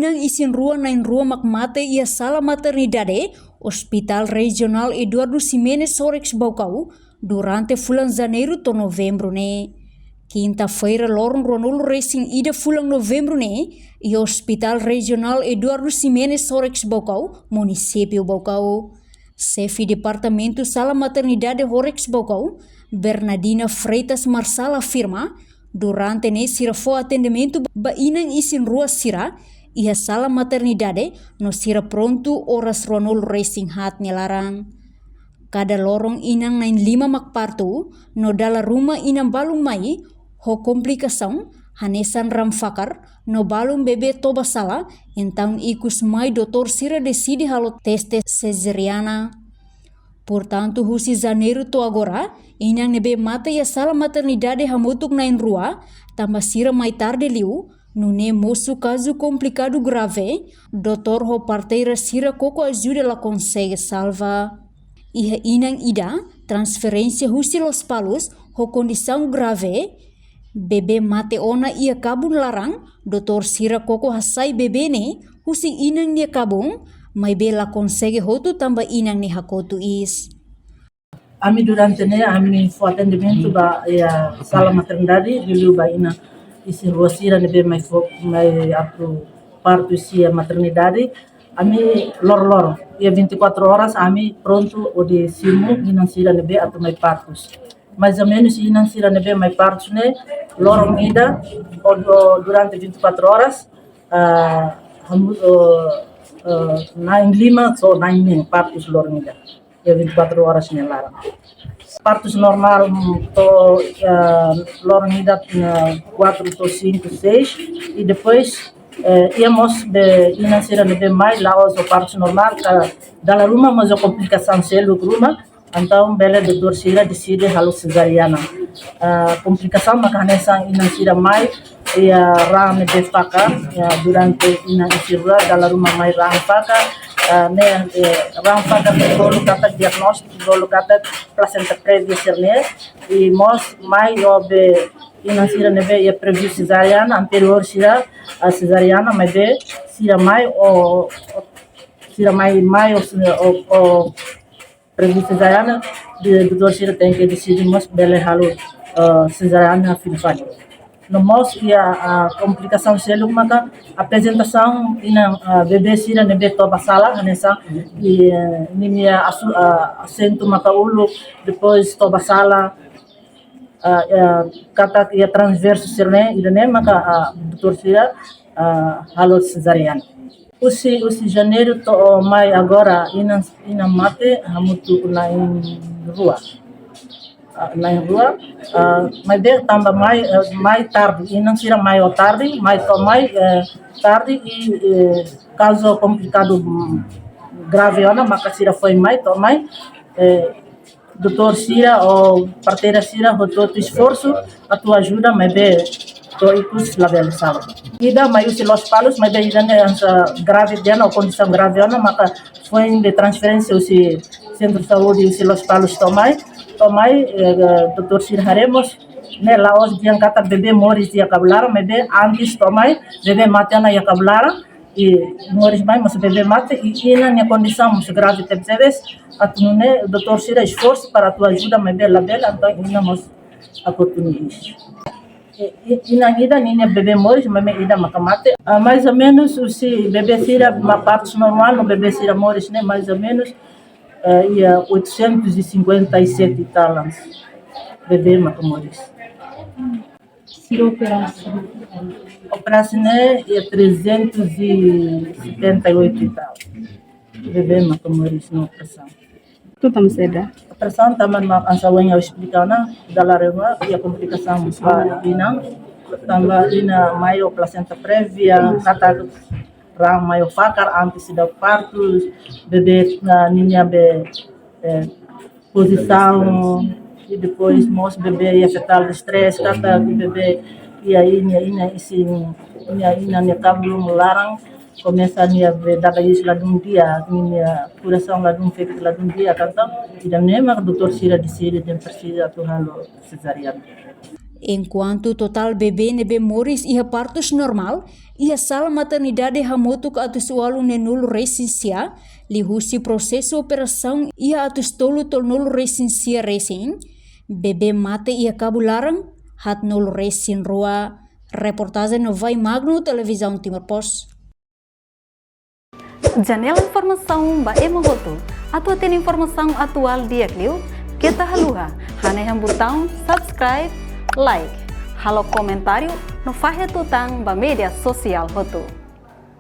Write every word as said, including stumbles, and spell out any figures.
Inan isin-rua na'in-rua mak mate iha sala maternidade Hospital Rejionál Eduardo Ximenes Horecz Baucau durante fulan Janeiru to'o Novembru ne'e. Kinta-feira loron ruanulu-resin-ida fulan Novembru ne'e, iha Hospital Rejionál Eduardo Ximenes Horecz Baucau, Munisípiu Baucau. Xefe Departamentu Sala Maternidade Horecz Baucau, Bernardina Freitas Marçal afirma, durante ne'e sira fó atendimentu ba inan isin-rua sira iha sala maternidade no sira prontu oras ruanulu-resin-haat nia laran. Kada loron inan na'in-lima mak partu, no dala ruma inan balun mai ho komplikasaun, hanesan raan fakar, no balun bebé toba sala, entaun ikus mai doutór sira deside halo teste sezariana. Portantu, husi Janeiru to'o agora, inan ne'ebé mate iha sala maternidade hamutuk na'in-rua, tanba sira mai tarde liu, nune'e mosu kazu komplikadu grave, doutór ho parteira sira koko ajuda la konsege salva. Iha inan ida, transferénsia husi Lospalos ho kondisaun grave, bebé mate ona iha kabun laran, doutór sira koko hasai bebé ne'e husi inan nia kabun, maibé la konsege hotu tanba inan ne'e hakotu iis. Ami durante ne'e, ami fó atendimentu ba iha sala maternidade, liuliu ba inan isin-rua sira ne'ebé mai fó, mai atu partu iha maternidade. Ami lor-loron, iha vinte e quatro horas, ami prontu hodi simu inan sira ne'ebé atu mai partus. Mais ou menus inan sira ne'ebé mai partus ne'e, loron ida, ou, ou durante vinte e quatro horas, ah, hamu-, oh, oh, na'in-lima to'o na'in-neen partus loron ida. Iha vinte e quatro horas nia laran. Partus normál, mm, to'o, ah, loron ida, ah, quatro to'o cinco, seis, e depois, eh, iha mós be inan sira ne'ebé mai la'ós ho partus normál, ka dala ruma mós ho komplikasaun seluk ruma, entaun bele doutór sira deside halo sezariana. Ah, komplikasaun maka hanesan inan sira mai iha raan ne'ebé fakar, iha durante inan isin-rua, dala ruma mai raan fakar, ah, ne'e, eh, raan fakar ne'e bolu katak diagnóstiku, bolu katak plasenta prévia sira-ne'e, i mós mai ho be inan sira ne'ebé iha previu sezariana, anteriór sira, ah, sezariana, maibé sira mai ho, ho, sira mai, mai ho, ho, ho previu sezariana, de, doutór sira tenke deside mós bele halo, eh, sezariana fila fali. No mós iha, ah, komplikasaun seluk maka aprezentasaun inan, ah, bebé sira ne'ebé toba sala, hanesan, i, eh, ninia asu-, ah, asentu maka uluk, depois toba sala, ah, eh, katak iha transversu sira-ne'e, ida-ne'e maka, ah, doutór sira, ah, halo sezariana. Husi, husi Janeiru to'o mai agora, inan, inan mate hamutuk na'in-rua. Ah, na'in-rua, ah, maibé tanba mai, eh, mai tarde, inan sira mai ho tarde, mai to'o mai, eh, tarde i, eh, kazu komplikadu, mm, grave ona, maka sira foin mai to'o mai, eh, doutór sira ou parteira sira hotu-hotu esforsu atu ajuda, maibé to'o ikus labele salva. Ida mai husi Lospalos, maibé ida-ne'e hanesan grave tiha ona, ou kondisaun grave ona, maka foin be transferénsia husi Sentru Saúde husi Lospalos to'o mai, to'o mai, eh, doutór sira haree mós, ne'e la'ós dehan katak bebé moris iha kabun laran, maibé antes to'o mai, bebé mate ona iha kabun laran, i moris mai mós bebé mate, i inan nia kondisaun mós grave tebetebes, atu nune'e doutór sira esforsu para atu ajuda, maibé labele, entaun inan mós hakotu nia iis. I, i, inan ida ninia bebé moris, maibé ida maka mate. Ah, mais ou menus, husi bebé sira mai partus normál, no bebé sira moris ne'e, mais ou menus, eh, iha oitocentos e cinquenta e sete e tal anos. Bebé maka moris. Sira opera-, operasaun ne'e iha trezentos e setenta e oito e tal. Bebé maka moris no operasaun. Tutan saida? Operasaun tanba mak hanesan ohin ha'u esplika ona, dala ruma iha komplikasaun ba inan, tanba inan mai ho plasenta prévia, katak raan mai ho fakar antes de partu, bebé, ah, ninia be, eh, pozisaun, i depois mós bebé iha fetal distress, katak bebé iha inan, inan isin, inan, inan nia kabun laran, komesa nia be dada iis ladún di'ak, ninia korasaun ladún, feto ladún di'ak, entaun ida-ne'e mak doutór sira deside dehan presiza atu halo sezariana. Enkuantu totál bebé ne'ebé moris iha partus normál iha sala maternidade hamutuk atus ualu neenulu resin sia, liuhusi prosesu operasaun iha atus tolu tolunulu resin sia resin, bebé mate iha kabun laran haatnulu resin rua. Reportajen Novai Magno, Televizaun Timor Post. Janela informasaun ba ema hotu. Atu hatene informasaun atuál di'ak liu, keta haluha hanehan butaun subscribe, like, halo komentáriu no fahe tutan ba média sosiál hotu.